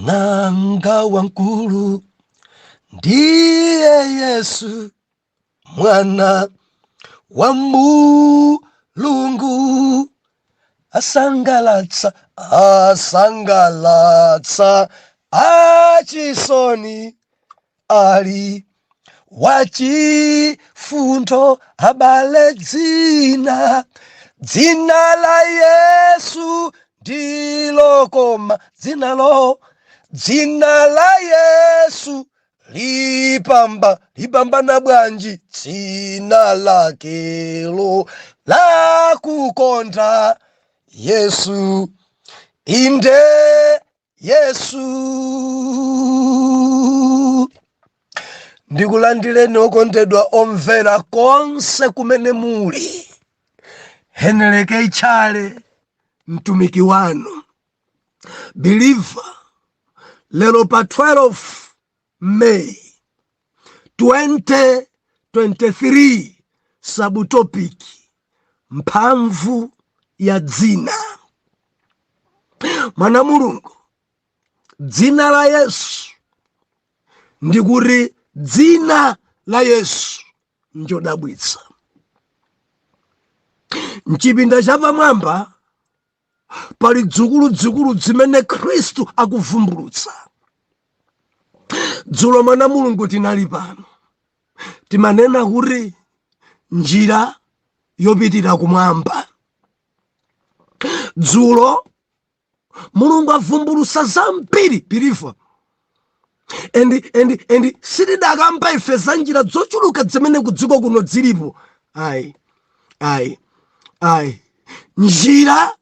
Sing'anga wamkulu ndiye Yesu, mwana wa Mulungu. Asangalatsa, asangalatsa achisoni, ali wachifundo abale. Dzina, dzina la Yesu ndilokoma, dzinalo, dzina la Yesu lipamba, lipambana bwanji dzina lakelo lakukonda Yesu, inde Yesu. Ndikulandireni okondedwa omvera konse kumene muli. Henry K. Chale, mtumiki wanu believer, lero pa 12 May 2023, subtopic mphamvu ya dzina. Mwana Mulungu, dzina la Yesu, ndikuti dzina la Yesu njodabwitsa. Mchipinda chapamwamba pali dzukuludzukulu zimene Khristu akuvumbulutsa. Dzulo, mwana Mulungu, tinali pano, timanena kuti njira yopitira kumwamba. Dzulo Mulungu avumbulutsa zambiri, believer, and sitidakamba ife za njira zochuluka zimene kudziko kuno zilipo. Ayi, ayi, ayi. Njira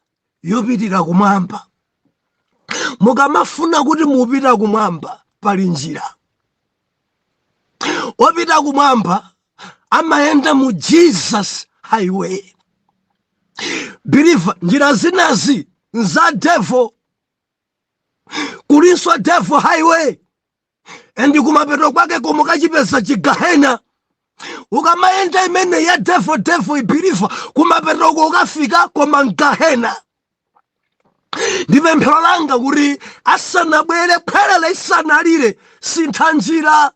yopitira kumwamba, mukamafuna kuti mupita kumwamba, pali njira. Wopita kumwamba amayenda mu Jesus highway, believer. Njira zinazi nza devil. Kulinso devil highway, and kumapeto kwake komukachipeza chigahena. Ukamayenda imene ya devil, devil, believer, kumapetoko ukafika koma mgahena. Ndi pemphero langa kuti asanabwere khwerere, isanalire, sintha njira,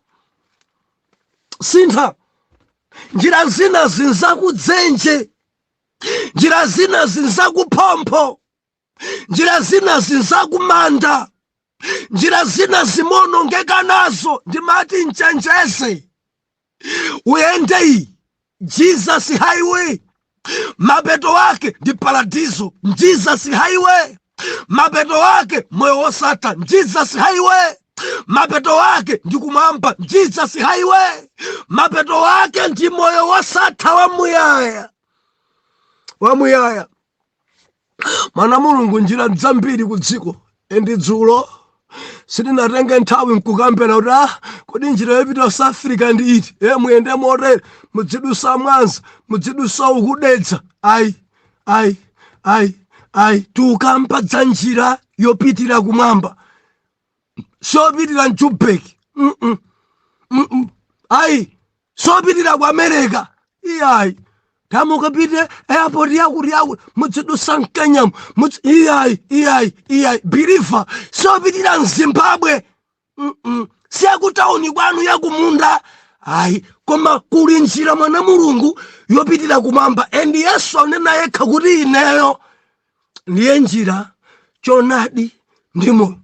sintha njira. Zina zinzakudzenje, njira zina zinzakuphompho, njira zina zinzakumanda, njira zina zimonongeka nazo. Ndimati mchenjeze, uyende iyi Jesus highway, mapeto ake ndi paradiso. Jesus highway, mapeto ake moyo wosatha. Jesus highway, mapeto ake ndi kumwamba. Jesus highway, mapeto ake ndi moyo wosatha wamuyaya, wamuyaya. Mwana Mulungu, njira zambiri ku dziko, and dzulo sitinatenge nthawi nkukambera kuti, ah, kodi njira yopita South Africa ndi iti? E, muyende motere, mudzidusa Mwanza, mudzidusa ukudetsa. Ayi, ayi, ayi, ayi. Tikukamba za njira yopitira kumwamba, siyopitira mJubek. Ayi, siyopitira ku America, iyayi. Tamukapite airport yakuti yakuti, mudzidusa mKenyamu. Iyayi, iyayi, iyayi, believer. Siyopitira mZimbabwe. Siyakutauni kwanu, yakumunda, ayi. Koma kuli njira, mwana Mulungu, yopitira kumwamba, and Yesu anena yekha kuti, "Ineyo ndiye njira, choonadi ndi moyo.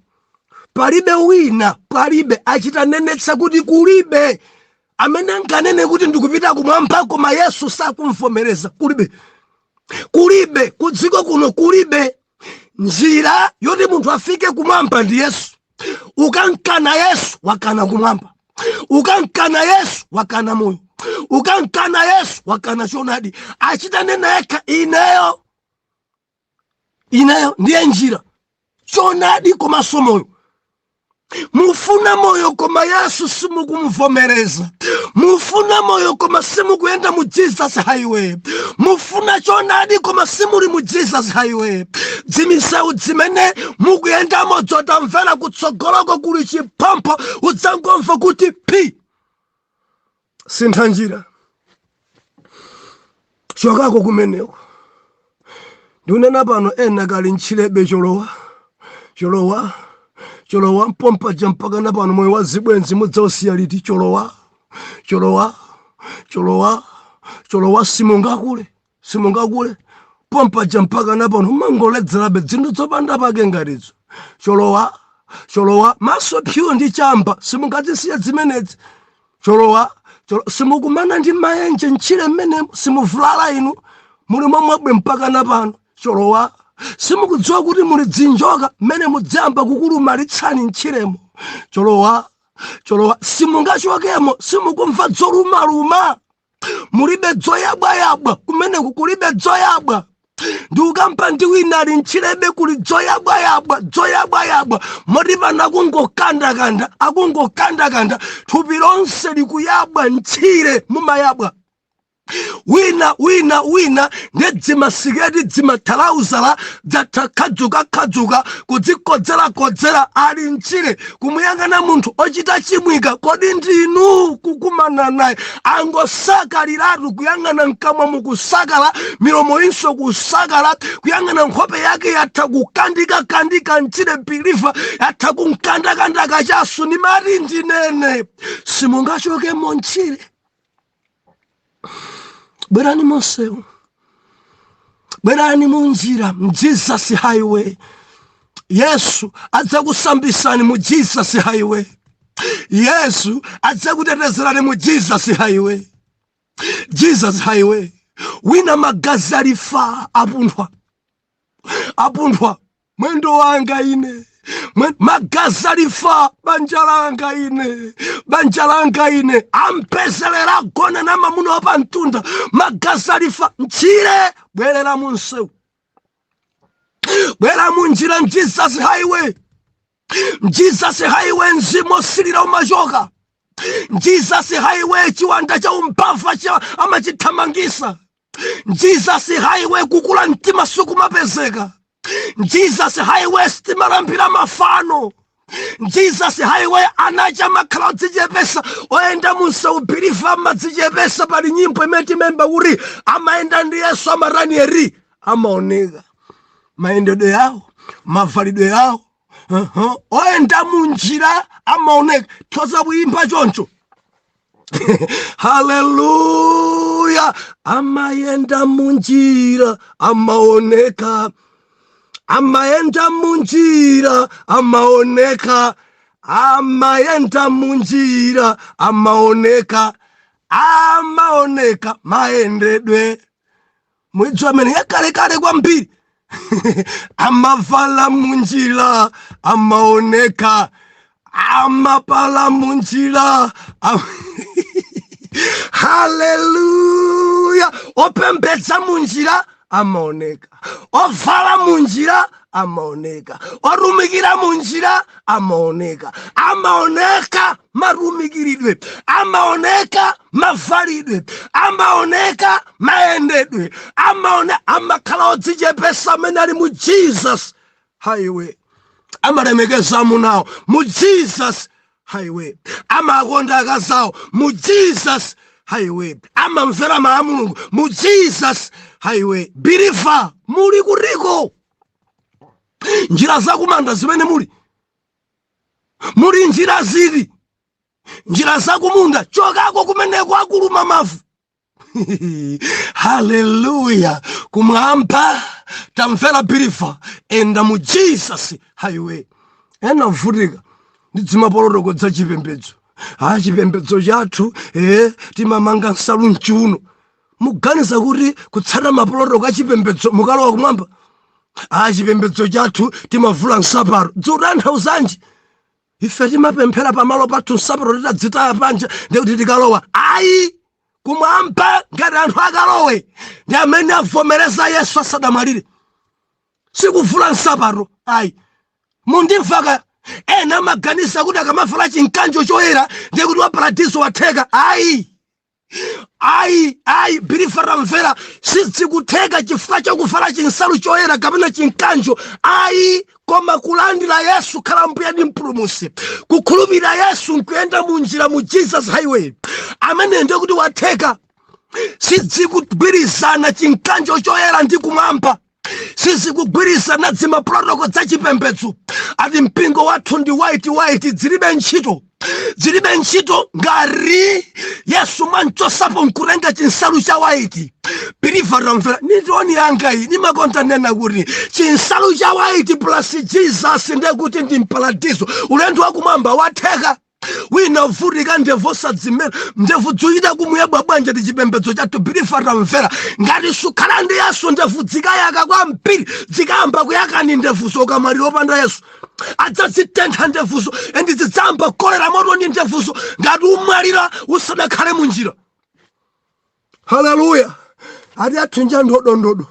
Palibe wina, palibe." Achitanenetsa kuti kulibe amene anganene kuti ndikupita kumwamba koma Yesu sakumvomereza. Kulibe, kulibe kudziko kuno, kulibe. Njira yoti munthu afike kumwamba ndi Yesu. Ukankana Yesu, wakana kumwamba. Ukankana Yesu, wakana moyo. Ukankana Yesu, wakana choonadi. Achitanena yekha, "Ineyo, ineyo ndiye njira, choonadi komanso moyo." Mufuna moyo koma Yesu simukumvomereza. Mufuna moyo koma simukuyenda mu Jesus highway. Mufuna choonadi koma simuli mu Jesus highway. Dzimisewu dzimene mukuyendamo, dzotamvera, kutsogoloko kuli chiphompho, udzangomva kuti pi. Sintha njira, chokako kumeneko. Ndikunena pano, ena kali ntchilebe, cholowa, cholowa, Cholowa mpompaja mpaka na pano moyo wa zibwenzi mudzausiya liti? Cholowa, cholowa, cholowa, cholowa. Simungakule, simungakule. Pompaja mpaka na pano mangoledzerabe dzinthu zopanda pake ngatizo. Cholowa, cholowa. Maso pyu ndi chamba, simungazisiya zimenezi. Cholowa, cholo. Simukumana ndi maenje ntchire mmenemo, simuvulala inu, muli momwebwe mpaka na pano. Cholowa. Simukudziwa kuti muli dzinjoka mmene mudzayamba kukulumalitsani ntchiremo. Cholowa, cholowa. Simungachokemo, simukumva dzolumaluma, mulibe dzoyabwayabwa kumeneku, kulibe dzoyabwa. Ndikukampa ndi wina ali ntchirebe, kuli dzoyabwayabwa, dzoyabwayabwa, moti pano akungokandakanda, akungokandakanda, thupi lonse likuyabwa. Ntchire mumayabwa. Wina, wina, wina ndi dzimasiketi, dzimathalauzala dzatha khadzuka-khadzuka, kudzikodzera-kodzera, ali mchire. Kumuyang'ana munthu ochita chimwika, kodi ndinu? Kukumana naye angosakaliratu, kuyang'ana mkamwa mukusakala, milomo inso kusakala, kuyang'ana nkhope yake yatha kukandika-kandika mchire. Believer, yatha kunkandakanda kachasu. Nimati ndinene, simungachokemo mchire. Bwerani monsewu, bwerani munjira, Jesus Highway. Yesu adzakusambisani mu Jesus Highway. Yesu adzakutetezerani mu Jesus Highway, Jesus Highway. Wina magazi alifa, apunthwa, apunthwa mwendo wanga ine. Magazi alifa, banja langa ine, banja langa ine, ampezelera gona na mamuna wapamtunda. Magazi alifa mchire. Bwerera munsewu, bwera munjira, Jesus Highway, Jesus Highway. Mzimu osilira umachoka Jesus Highway. Chiwanda cha umbava cha amachithamangisa Jesus Highway. Kukula mtima sikumapezeka Jesus Highway. Sitimalambira mafano Jesus Highway. Anacha makhala odzichepesa, oyenda munsewu. Believer, amadzichepesa. Pali nyimbo imene timemba kuti amayenda ndi Yesu amatanieri, amaoneka mayendedwe yawo, mavalidwe yawo. Oyenda munjira amaoneka. Thoza kuyimba choncho, haleluya. Amayenda munjira amaoneka, amayenda munjira amaoneka, amayenda munjira amaoneka, amaoneka mayendedwe. Mwidzi amene yakalekale kwambiri, amavala munjira amaoneka, amapala munjira. Haleluya! Opembedza munjira amaoneka, ovala munjira amaoneka, otumikira munjira amaoneka, amaoneka matumikiridwe, amaoneka mavalidwe, amaoneka mayendedwe, amaone amakhala odzichepesa. Amene ali mu Jesus Highway amalemekeza amunawo mu Jesus Highway, amakonda akazawo mu Jesus Highway, amamvera mawu a Mulungu mu Jesus Highway. Believer, muli kutiko? Njira zakumanda zimene muli, muli njira zili njira zakumunda. Chokako kumeneko, akuluma mavu. Haleluya! Kumwamba. Tamvera believer, enda mu Jesus Highway. Ena vutika ndi dzimapolotoko za chipembedzo. A chipembedzo chathu, timamanga nsalu mchiuno. Muganiza kuti kutsata mapolotoko a chipembedzo mukalowa kumwamba? A chipembedzo chathu timavula nsapato, dzikutanthauzanji? Ife timapemphera pamalo pathu, nsapato titadzitaya panja, ndikuti tikalowa. Ayi, kumwamba ngati anthu akalowe ndi amene avomereza Yesu asadamwalire, sikuvula nsapato ayi. Mundimvaka? Ena amaganiza kuti akamavala chinkanjo choyera ndiye kuti wa paradiso watheka. Ayi, ayi, ayi. Believer, tamvera, sizikutheka chifukwa chakuvala chinsalu choyera kapena chinkanjo, ayi, koma kulandira Yesu khala mbuye ndi mpulumutsi, kukhulupirira Yesu nkuyenda munjira, mu Jesus Highway, amene ndiye kuti watheka. Sizikugwirizana chinkanjo choyera ndi kumwamba. Sizikugwirizana dzimaprotocol za chipembedzo. Ati mpingo wathu ndi white white, zilibe ntchito, zilibe ntchito ngati Yesu mwanchosapo nkutenga chinsalu cha white. Believer, tamvera, nitoni yanga iyi nimakonda nena kuti chinsalu cha white plus Jesus ndekuti ndi mparadiso, ulendo wakumwamba watheka. Wina uvutika ndevu osadzimera, ndevu dzoyita kumuyabwa bwanja ndi chipembedzo chathu. Believer, tamvera, ngati sukhala ndi Yesu, ndevu dzikayaka kwambiri, dzikayamba kuyakani ndevuzo. Ukamwalira opanda Yesu, adzazitentha ndevuzo and zidzayamba kukolera moto ndi ndevuzo ngati umwalira usadakhale munjira. Haleluya! Ati athunja ndodondodo,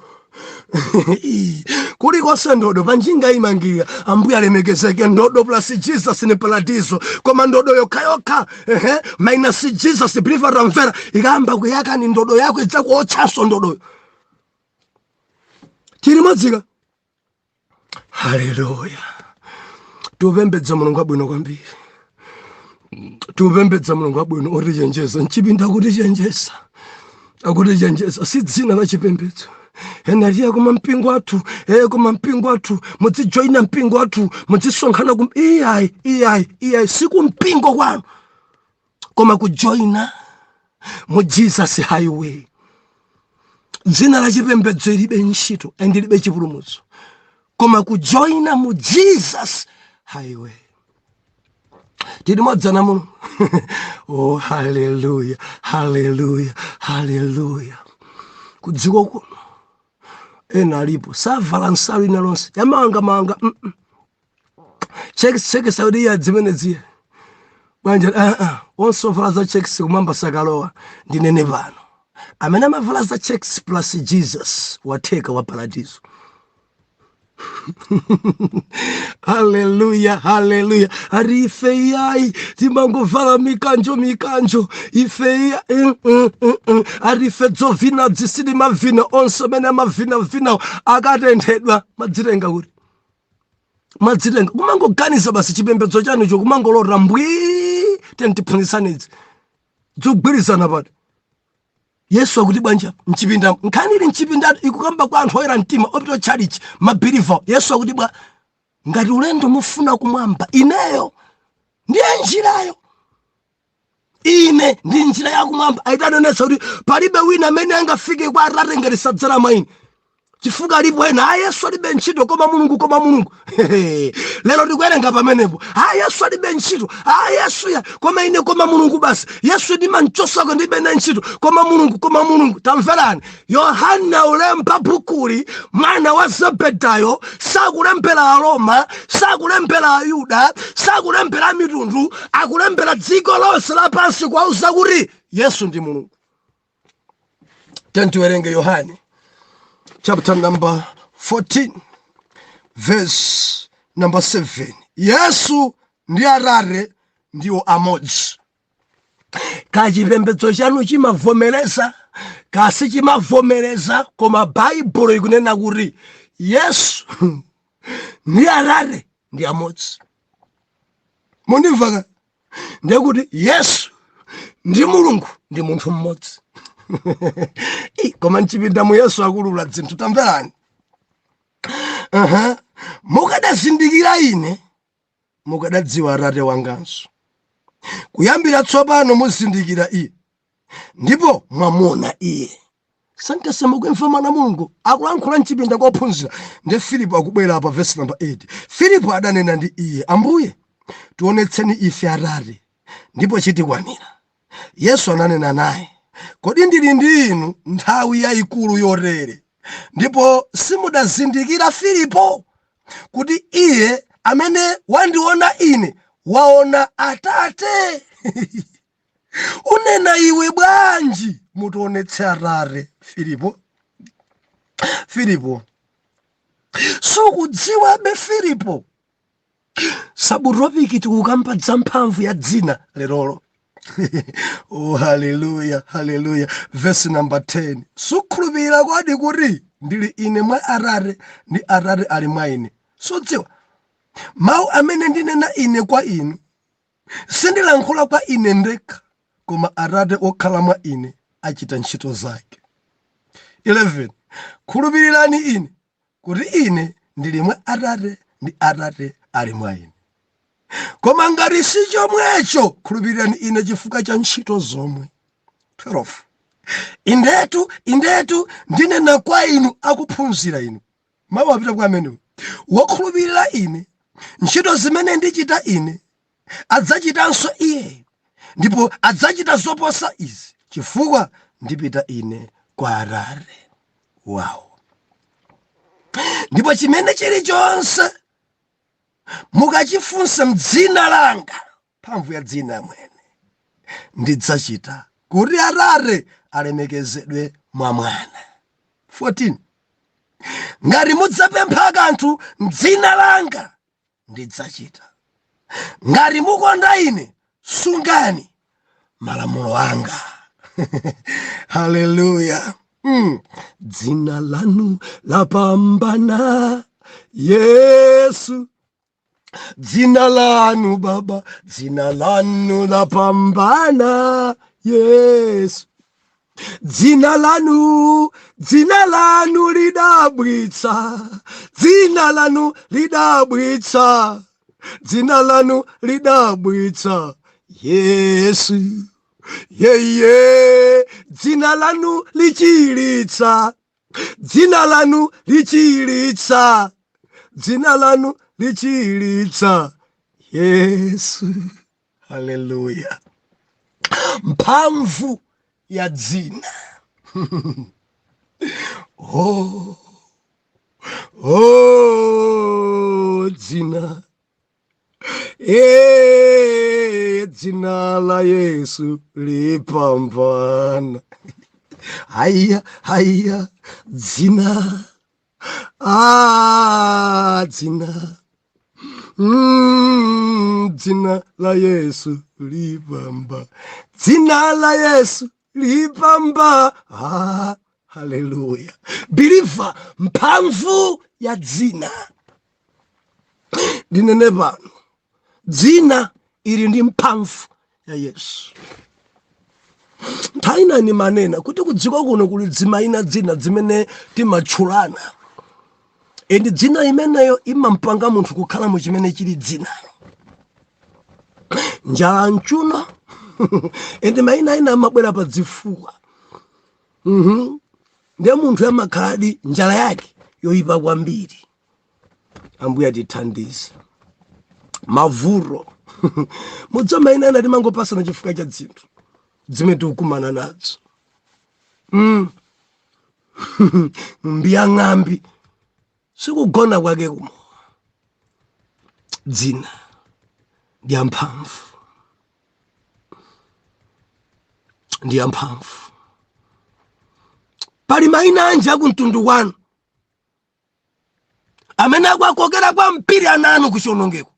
kulikonse ndodo panjinga imangirira. Ambuye alemekezeke. Ndodo plus Jesus ni paradiso, koma ndodo yokhayokha, ehe, minus Jesus, believer, tamvera, ikayamba kuyaka ni ndodo yako, idzakuotchanso ndodoyo. Tilimodzika. Haleluya! Tiupembedza Mulungu abwino kwambiri, tiupembedza Mulungu abwino otichenjeza mchipinda, akutichenjeza, akutichenjeza. Si dzina la chipembedzo. Enaliya koma mpingo athu, koma mpingo athu mudzijoyina, mpingo athu mudzisonkhana kum iyayi, iyayi, iyayi, sikumpingo kwanu, koma kujoyina mu Jesus Highway. Dzina la chipembedzo ilibe ntchito and ilibe chipulumutso, koma kujoyina mu Jesus Highway. Tili modzana muno. Oh, haleluya, haleluya, haleluya! Kudziko kuno ena alipo savala nsalu ina lonse yamawangamawanga, Checks, checks, akuti iya zimene ziya bwanja. Onse ovala za checks kumwamba sakalowa. Ndinene pano, amene amavala za checks plus Jesus watheka wa paradiso. Haleluya, haleluya! Ari ife iyayi, timangovala mikanjo, mikanjo ife iya. Ari ife dzovina dzisili mavina, onse amene amavinavinawo akatenthedwa. Madzitenga kuti madzitenga kumangoganiza basi chipembedzo chanucho, kumangolota mbwi. Tentiphunzitsanidzi dzogwirizana pati? Yesu akuti bwanja mchipinda? Nkhani ili mchipinda, ikukamba kwa anthu oyera mtima opita tchalichi, mabeliever. Yesu akuti bwa? Ngati ulendo mufuna kumwamba, ineyo ndiye njirayo, ine ndi njira yakumwamba. Aitanenetsa kuti palibe wina amene angafike kwa Atate ngati sadzera mwa ine, chifukwa alipo ena, a Yesu alibe ntchito, koma Mulungu, koma Mulungu. Lero tikuwerenga pamenepo, a Yesu alibe ntchito, a Yesu ya, koma ine, koma Mulungu basi. Yesu ndimanchosako, ndibe na ntchito, koma Mulungu, koma Mulungu. Tamverani, Yohana ulemba bukuli, mwana wa Zebedayo, sakulembera Aroma, sakulembera Ayuda, sakulembera mitundu, akulembera dziko lonse lapansi kuwauza kuti Yesu ndi Mulungu. Tiwerenge Yohane chapter number 14 verse number 7. Yesu ndi Atate ndiwo amodzi. Kachipembedzo chanu chimavomereza kasi chimavomereza, koma Baibulo ikunena kuti Yesu ndi Atate ndi amodzi. Mundimvaka? Ndekuti Yesu ndi Mulungu ndi munthu mmodzi. Koma mchipinda mu Yesu akulula dzinthu. Tamverani. Mukadazindikira ine, mukadadziwa Atate wanganso. Kuyambira tsopano muzindikira iye, ndipo mwamuona iye. Sentence mukumva mwana Mulungu akulankhula mchipinda kophunzira. Ndi Filipo akubwera apa, verse number 8. Filipo adanena ndi iye, "Ambuye, tionetseni ife Atate, ndipo chitikwanira." Yesu ananena naye, "Kodi ndili ndi inu nthawi yayikulu yotere, ndipo simudazindikira, Filipo, kuti iye amene wandiona ine waona Atate? Unena iwe bwanji, 'Mutionetse Atate?' Filipo, Filipo, sukudziwabe, Filipo? Subtopic, tikukamba za mphamvu ya dzina lerolo. Oh, haleluya, haleluya! Verse number 10. Sukhulupirira kodi kuti ndili ine mwa Atate, ndi Atate ali mwa ine? Sudziwa mawu amene ndinena ine kwa inu sindilankhula kwa ine ndekha, koma Atate okhala mwa ine achita ntchito zake. 11. Khulupirirani ine. kuti ine ndili mwa Atate ndi Atate ali mwa ine. Koma ngati si chomwecho, khulupirirani ine chifukwa cha ntchito zomwe. 12 Indetu, indetu, ndinena kwa inu akuphunzira inu, mawu apita kwa amenewo, wokhulupirira ine, ntchito zimene ndichita ine adzachitanso iye, ndipo adzachita zoposa izi, chifukwa ndipita ine kwa Atate. Wawo. Ndipo chimene chilichonse mukachifunsa mdzina langa, mphamvu ya dzina mwene, ndidzachita, kuti Atate alemekezedwe mwa Mwana. 14 Ngati mudzapempha kanthu mdzina langa, ndidzachita. Ngati mukonda ine, sungani malamulo anga. Haleluya! Dzina lanu lapambana, Yesu, dzina lanu Baba, dzina lanu lapambana, Yesu, dzina lanu, dzina lanu lidabwitsa, dzina lanu lidabwitsa, dzina lanu lidabwitsa, Yesu, yeye, dzina lanu lichiritsa, dzina lanu lichiritsa, dzina lanu lichiritsa, Yesu. Haleluya! Mphamvu ya dzina. Oh, oh, dzina. E, dzina la Yesu lipambana. Haiya, haiya, dzina. Ah, dzina. Dzina la Yesu lipamba. Dzina la Yesu lipamba. Ah, haleluya. Believer, mphamvu ya dzina. Ndinene pano, dzina ili ndi mphamvu ya Yesu. Nthawi ina ndimanena kuti kudziko kuno kuli dzimayina dzina dzimene timatchulana, and dzina imeneyo imampanga munthu kukhala mu chimene chili dzinalo. Njala mchuno, and mayina ina amabwera pa dzifuwa. Ndiye munthu amakhaladi njala yake yoyipa kwambiri. Ambuye atithandize. Mavuto mudza mayina ena timangopasana chifukwa cha dzinthu zimene tikukumana nazo. Mbiya ng'ambi sikugona kwake kumo. Dzina ndi yamphamvu, ndi yamphamvu. Pali mayina anji akumtundu kwanu amene akuwakokera kwambiri ana anu kuchionongeko?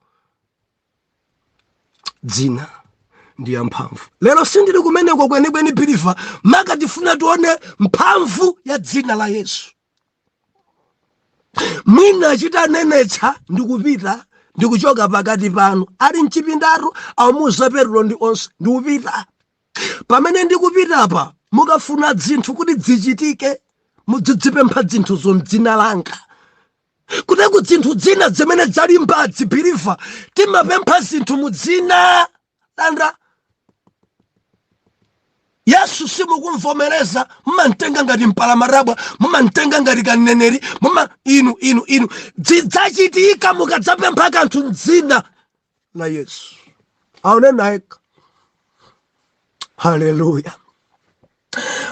Dzina ndi yamphamvu. Lero sindili kumeneko kwenikweni, believer, maka tifuna tione mphamvu ya dzina la Yesu. Mwina chitanenetsa ndikupita, ndikuchoka pakati panu, ali mchipindatu amuuza Petro ndi onse, ndikupita. Pamene ndikupitapa, mukafuna dzinthu kuti dzichitike, mudzidzipempha dzinthuzo mdzina langa. Kuteku dzinthu dzina zimene dzalimbazi, believer, timapempha zinthu mu dzina landa Yesu. Simukumvomereza, mumamtenga ngati mpalamatabwa, mumamtenga ngati kaneneri, muma inu inu inu. Zidzachitika mukadzapempha kanthu mdzina la Yesu. Aonena yekha. Haleluya!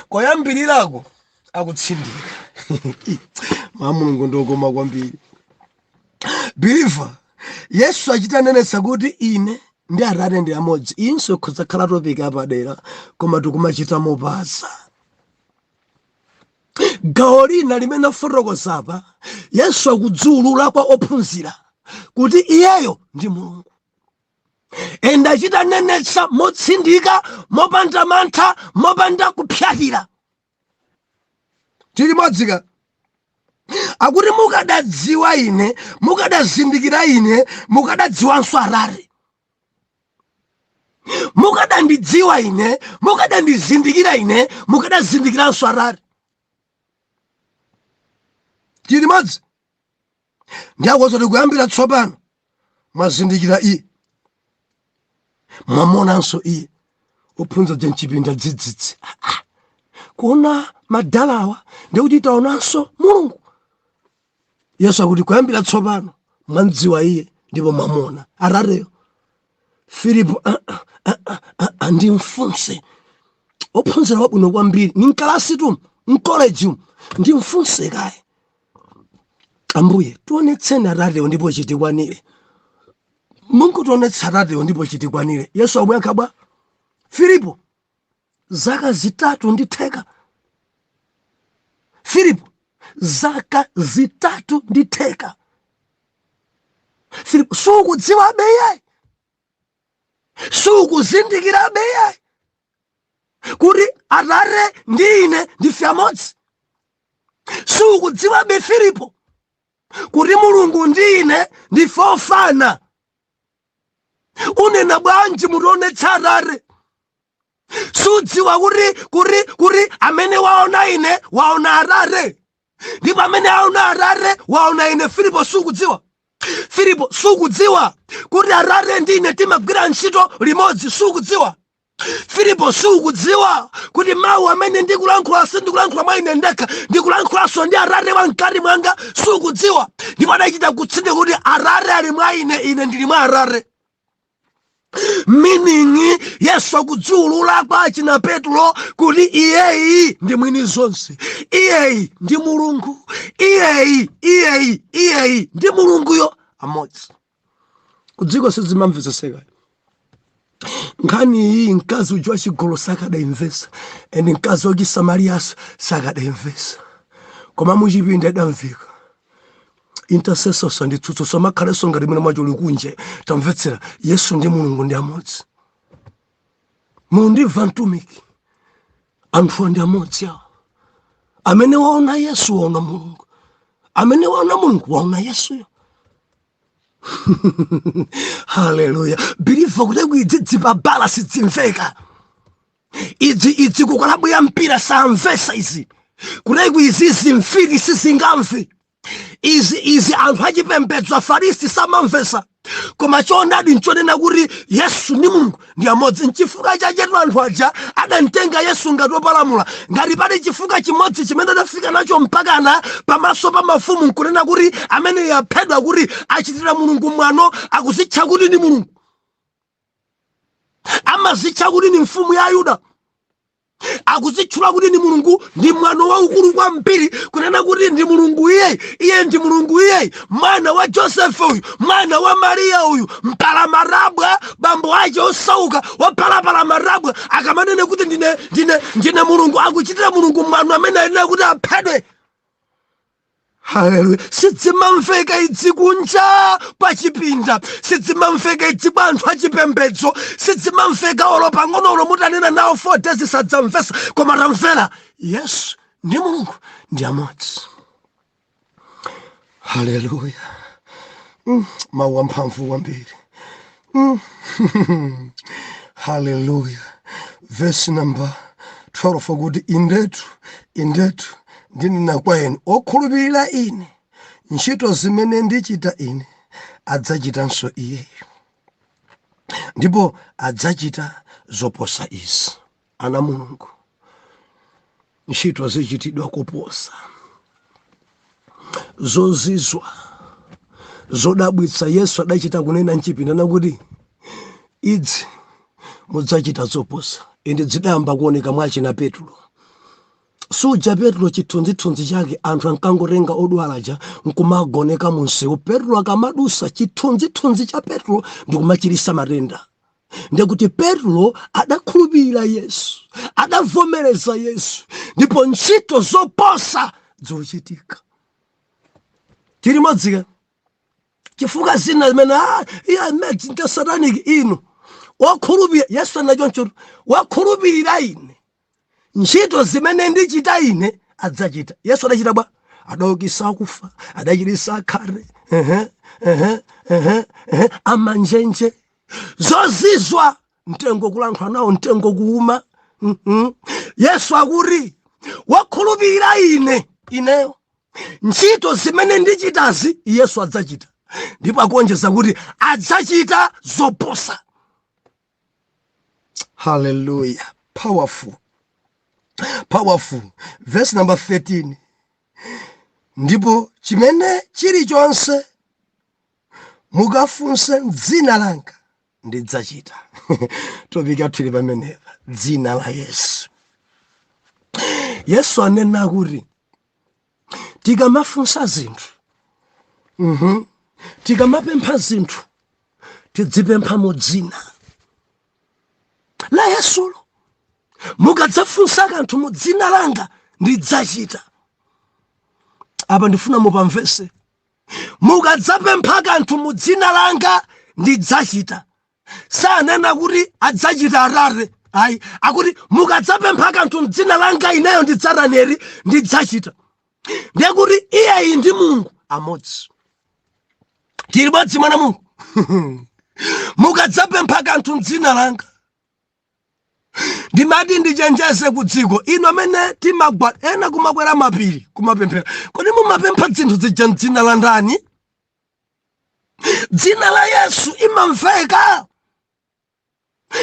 Koyambirirako akutsindika mwa Mulungu ndokoma kwambiri, believer. Yesu achitanenetsa kuti ine ndi Atate ndi amodzi. Inso kudzakhala topic apadera, koma tikumachita mopasa gawo lina limene afotokozapa. Yesu akudziulula kwa ophunzira kuti iyeyo ndi Mulungu, and achitanenetsa motsindika, mopanda mantha, mopanda kupyatira. Tili modzika akuti mukadadziwa ine, mukadazindikira ine, mukadadziwanso Atate. Mukadandidziwa ine, mukadandizindikira ine, mukadazindikiranso Atate. Tili modzi. Ndiye akuti kuyambira tsopano mwazindikira iye, mwamuonanso iye. Ophunzira aja mchipinda dzidzidzi. Ah, ah. Kuona madalawa ndikuti taonanso Mulungu. Yesu akuti kuyambira tsopano mwamdziwa iye ndipo mwamuona Atateyo. Filipo, ah, ah, ah, ah, ah, ah, ndimfunse. Ophunzira wabwino kwambiri ni mkalasi tu, mkoleji, ndimfunse kaye. Ambuye, tionetseni Atatewo ndipo chitikwanire. Mungutionetsa Atatewo ndipo chitikwanire. Yesu akuyankha bwa? Filipo, zaka 3 ndi theka. Filipo, zaka 3 ndi theka. Filipo, sukudziwa beye, sukuzindikira beye kuti Atate ndi ine ndife amodzi? Sukudziwabe, Filipo, kuti Mulungu ndi ine ndife ofana? Unena bwanji mutionetsa Atate? Sudziwa kuti amene waona ine waona Atate, ndipo amene aona Atate waona ine? Filipo, sukudziwa? Filipo, sukudziwa kuti Atate ndi ine timagwira ntchito limodzi? Sukudziwa, Filipo? Sukudziwa kuti mawu amene ndikulankhula sindikulankhula mwa ine ndekha, ndikulankhulanso ndi Atate wa mkati mwanga? Sukudziwa? Ndipo adachita kutsindika kuti Atate ali mwa ine, ine ndili mwa Atate. Meaning Yesu akudziulula kwa achina Petro kuti iyeyi ndi mwini zonse, iyeyi ndi Mulungu, iyeyi ndi Mulunguyo amodzi. Kudziko sizimamvetseseka nkhani iyi. Mkazi uja wachigololo sakadaimvesa, and mkazi wachisamariyaso sakadaimvesa, koma muchipinda idamveka. Intercessors anditsutsa, samakhalenso ngati mwene mwacho likunje. Tamvetsera, Yesu ndi Mulungu ndi amodzi. Mundimva, mtumiki? Anthuwa ndi amodzi awo. Amene waona Yesu waona Mulungu, amene waona Mulungu waona Yesuyo. Haleluya! Believer, kuti kuidzidzi pabala sidzimveka idzi. Idzi kukalabu ya mpira samvesa izi. Kuteku izizi mfiti sizingamve izi. Izi anthu achipembedzo, Afarisi, samamvesa. Koma choonadi nchonena kuti Yesu ndi Mulungu ndi amodzi. Nchifukwa chachetu anthu aja adamtenga Yesu ngati wopalamula. Ngati pali chifukwa chimodzi chimene adafika nacho mpakana pamaso pa mafumu nkunena kuti amene yaphedwa, kuti achitira Mulungu mwano, akuzitcha kuti ndi Mulungu, amazitcha kuti ni mfumu ya Ayuda, akuzitchula kuti ndi Mulungu, ndi mwano waukulu kwambiri kunena kuti ndi Mulungu iyeyi. Iye ndi Mulungu iyeyi, mwana wa Josefe uyu, mwana wa Mariya uyu, mpalamatabwa, bambo ache osauka wapalapala matabwa, akamanene kuti ndine Mulungu, akuchitira Mulungu mwano, amene ayenera kuti aphedwe. Haleluya! Sidzimamveka idzi kunja pa chipinda, sidzimamveka idzi kwa anthu achipembedzo, sidzimamveka olo pang'ono. Mutanena nawo 4 days sadzamvesa. Koma tamvera, Yesu ndi Mulungu ndi amodzi. Haleluya! Mawu amphamvu kwambiri. Haleluya! Verse number 12 kuti, "Indetu, indetu, ndinena kwa inu, okhulupirira ine, ntchito zimene ndichita ine adzachitanso iyeyo, ndipo adzachita zoposa izi." Ana Mulungu, ntchito zichitidwa koposa, zozizwa, zodabwitsa. Yesu adachita kunena mchipinda nakuti idzi mudzachita zoposa. Ende zidayamba kuoneka mwachina Petro. Suja Petro chithunzithunzi chake anthu ankangotenga odwalaja nkumagoneka munsewu, Petro akamadusa, chithunzithunzi cha Petro ndikumachirisa matenda. Ndekuti Petro adakhulupirira Yesu, adavomereza Yesu, ndipo ntchito zoposa zochitika. Tilimodzika chifukwa zina zimene iye nda satanic. Inu wakhulupirira Yesu anachoncho, wakhulupirira ine, ntchito zimene ndichita ine adzachita. Yesu adachita bwa? Adaukisa akufa, adachirisa akhate, ehe, ehe, ehe, ehe, amanjenje, zozizwa, mtengo kulankhula nawo, mtengo kuuma. Yesu akuti wakhulupirira ine, ineyo. Ntchito zimene ndichitazi Yesu adzachita, ndipo akuonjeza kuti adzachita zoposa. Haleluya! Powerful, powerful. Verse number 13: Ndipo chimene chilichonse mukafunse m'dzina langa, ndidzachita. Topic yathu ili pamenepa, dzina la Yesu. Yesu anena kuti tikamafunsa zinthu, tikamapempha zinthu, tidzipempha mu dzina la Yesulo. Mukadzafunsa kanthu mu dzina langa, ndidzachita. Apa ndifuna mupamvese. Mukadzapempha kanthu mu dzina langa, ndidzachita. Sanena kuti adzachita Atate, ayi. Akuti mukadzapempha kanthu mdzina langa, ineyo ndidzataneri? Ndidzachita. Ndiye kuti iyeyi ndi Mulungu amodzi, tili bodzi, mwana Mulungu. Mukadzapempha kanthu mdzina langa. Ndimati ndichenjeze ku dziko ino amene timagwa, ena kumakwera mapiri kumapemphera. Kodi mumapempha zinthu zija mdzina la ndani? Dzina la Yesu imamveka,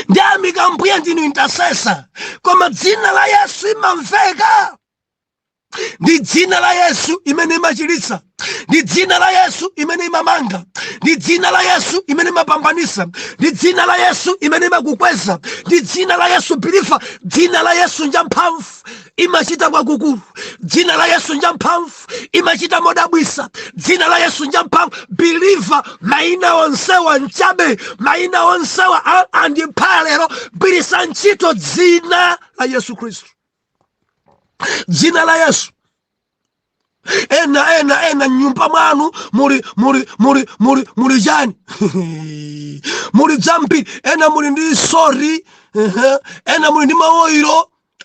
ndiyamika Mbuye ndinu intercessor, koma dzina la Yesu imamveka. Ndi dzina la Yesu imene imachiritsa, ndi dzina la Yesu imene imamanga, ndi dzina la Yesu imene imapambanisa, ndi dzina la Yesu imene imakukweza, ndi dzina la Yesu. Believer, dzina la Yesu njamphamvu, imachita kwakukulu. Dzina la Yesu njamphamvu, imachita modabwisa. Dzina la Yesu njamphamvu. Believer, maina onsewa nchabe, maina onsewa andipha lero. Gwirisa ntchito dzina la Yesu Khristu, dzina la Yesu. Ena mnyumba mwanu muli chani? Muli dzambiri. Ena muli ndi sori, ena muli ndi maoil,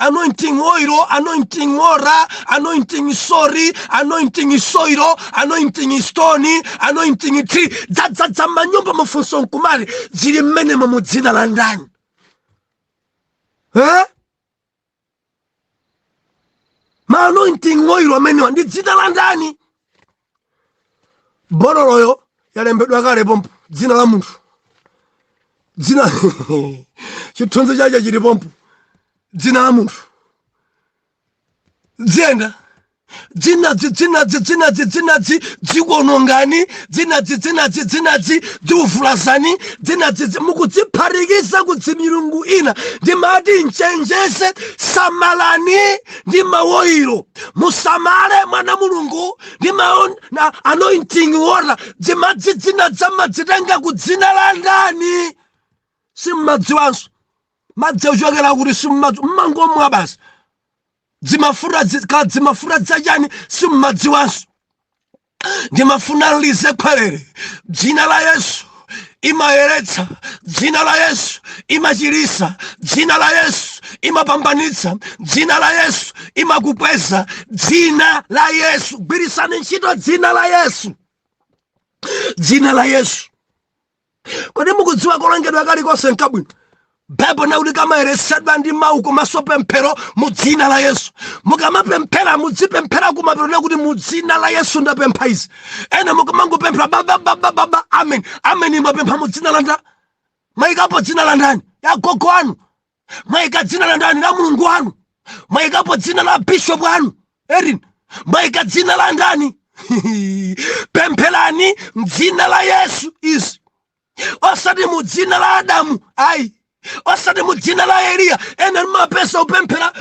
anointing oil, anointing water, anointing sori, anointing soil, anointing stone, anointing tree, dzadzadza manyumba. Mafunso nkumali, zili mmenemo mu dzina la ndani, eh? Ma anointing oil amenewa ndi dzina la ndani? Bololoyo yalembedwa kale pompo dzina la munthu, dzina, chithunzi chache chili pompo, dzina la munthu. Dziyenda dzinadzi, dzinadzi, dzinadzi, dzinadzi dzikuonongani, dzinadzi, dzinadzi, dzinadzi dziuvulazani, dzinadzi mukudziphatikiza ku dzimilungu ina. Ndimati mchenjeze, samalani ndi maoil, musamale mwana Mulungu ndi anointing water. Dzimadzi dzina dzamadzitenga ku dzina la ndani? Simmadziwanso madzi ochokera kuti, simmadzi, mmangomwa basi. Dzimafuta ka dzimafuta dzachani? Simmadziwanso. Ndimafuna lize khwerere. Dzina la Yesu imayeretsa, dzina la Yesu imachirisa, dzina la Yesu imapambanitsa, dzina la Yesu imakukweza. Dzina la Yesu, gwirisani ntchito dzina la Yesu, dzina la Yesu. Kodi mukudziwa kolengedwa kalikonse nkabwino? Baibulo nakuti kamayeretsedwa ndi mawu komanso pemphero mu dzina la Yesu. Mukamapemphera, mudzipemphera kumapemphero kuti mu dzina la Yesu ndapempha izi. Ena mukamangopemphera bababababa, amen, amen. Mwapempha mu dzina la nda? Mwayikapo dzina la ndani? Ya gogo anu? Mwayika dzina la ndani? La Mulungu wanu? Mwayikapo dzina la bishop anu erin? Mwayika dzina la ndani? Pempherani mdzina la Yesu izi, osati mu dzina la Adamu, ayi, osati mu dzina la Eliya. Ena mapesa upemphera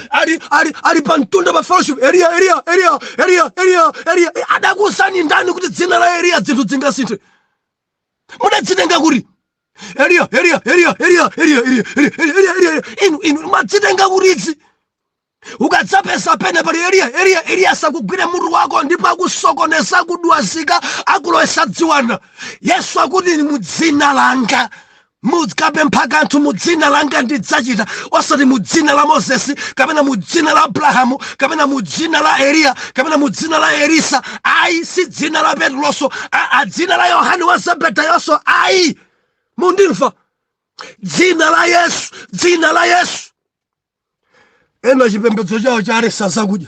ali pa mtunda pa fellowship: Eliya, Eliya, Eliya, Eliya, Eliya, Eliya. Adakuwuzani ndani kuti dzina la Eliya zinthu zingasinthe? Mudadzitenga kuti Eliya, Eliya, Eliya, Eliya, Eliya, Eliya, Eliya, Eliya, Eliya? Inu mwadzitenga kuti idzi? Ukadzapeza pene pali Eliya, Eliya, Eliya, asakugwire mutu wako ndipo akusokoneza, akudwazika, akulowesa dziwanda. Yesu akuti mu dzina langa, mukapempha kanthu mu dzina langa, ndidzachita. Osati mu dzina la Mozesi, kapena mu dzina la Abrahamu, kapena mu dzina la Eliya, kapena mu dzina la Elisa, ayi. Si dzina la Petroso, a dzina la Yohane wa Zebedayonso, ayi. Mundimva? Dzina la Yesu, dzina la Yesu. Ena chipembedzo chawo chalesa zakudya.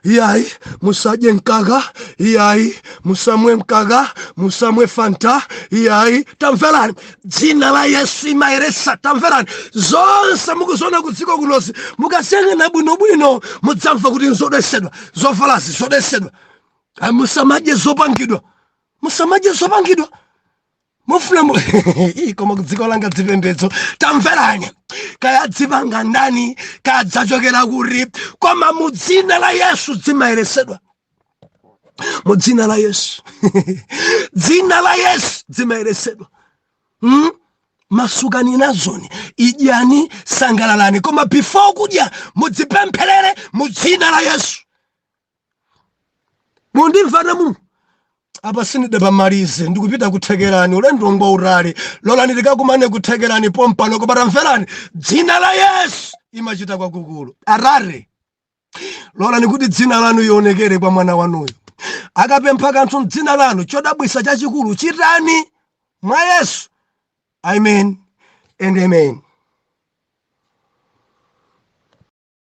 Iyayi, musadye mkaka. Iyayi, musamwe mkaka, musamwe Fanta. Iyayi, tamverani, dzina la Yesu imayeresa. Tamverani, zonse mukuziona kudziko kunozi, mukaziyang'ana bwinobwino mudzamva kuti nzodesedwa. Zovalazi zodesedwa. Ayi, musamadye zopangidwa, musamadye zopangidwa. Mufuna Ii, koma kudziko langa dzipembedzo, tamverani, kaya dzipanga ndani, kaya dzachokera kuri, koma mu dzina la Yesu dzimayeresedwa. Mu dzina la Yesu, dzina la Yesu dzimayeresedwa. Masukani nazoni, idyani, sangalalani, koma before kudya mudzipempherere mu dzina la Yesu. Mundimvana mu apa sindidapamalize, ndikupita kuthekerani, ulendo ngwa utali. Lolani tikakumane kuthekerani pompano. Koma tamverani, dzina la Yesu imachita kwakukulu. Arare, lolani kuti dzina lanu ionekere kwa mwana wanuyo. Akapempha kanthu mdzina lanu, chodabwisa chachikulu chitani mwa Yesu. Amen and amen.